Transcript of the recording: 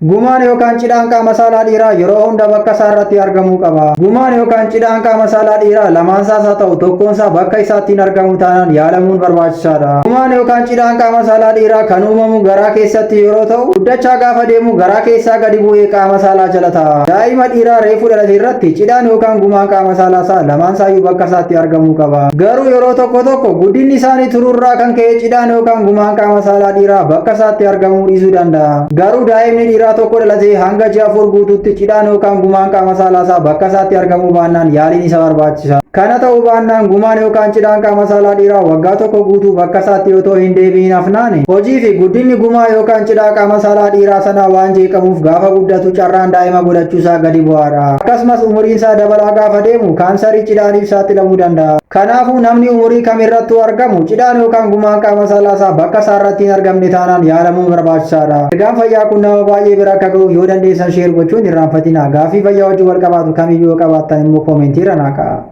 Gumaan yookaan cidhaan qaama saalaa dhiiraa yeroo hunda bakka isaa irratti argamuu qaba. Gumaan yookaan cidhaan qaama saalaa dhiiraa lamaan isaas haa ta'u tokkoon isaa bakka isaatti hin argamu taanaan yaalamuun barbaachisaadha. Gumaan yookaan cidhaan qaama saalaa dhiiraa kan uumamu garaa keessatti yeroo ta'u, guddachaa gaafa deemu garaa keessaa gadi bu'ee qaama saalaa jala ta'a. Daa'ima dhiiraa reefu dhalate irratti cidhaan yookaan gumaan qaama saalaa isaa lamaan isaayyuu bakka isaatti argamuu qaba. Garuu yeroo tokko tokko guddinni isaanii turuurraa kan ka'e cidhaan yookaan gumaan qaama saalaa dhiiraa bakka isaatti argamuu dhiisuu danda'a. Garuu daa'imni dhiiraa tokko dhalatee hanga ji'a 4 guutuutti cidhaan yookaan gumaan qaama saalaa isaa bakka isaatti argamuu baannaan yaaliin isa barbaachisa. Kana ta'uu baannaan gumaan yookaan cidhaan qaama saalaa dhiiraa waggaa tokko guutuu bakka isaatti otoo hin deebi'in hafnaan hojii fi guddinni gumaa yookaan cidhaa qaama saalaa dhiiraa sanaa waan jeeqamuuf gaafa guddatu carraan daa'ima godhachuu isaa gadi bu'aadha. Akkasumas umuriin isaa dabalaa gaafa deemu kaansarii cidhaaniif saaxilamuu danda'a. Kanaafuu namni umurii kamirrattuu argamu cidhaan yookaan gumaan qaama saalaa isaa bakka isaa irratti hin argamne taanaan yaalamuun barbaachisaadha. Ergaan fayyaa kun nama baay'ee bira akka ga'uuf yoo dandeessan share gochuun hin irraanfatinaa. Gaaffii fayyaa wajjin wal qabaatu kamiyyuu yoo qabaattan immoo koomentii irra naa kaa'aa.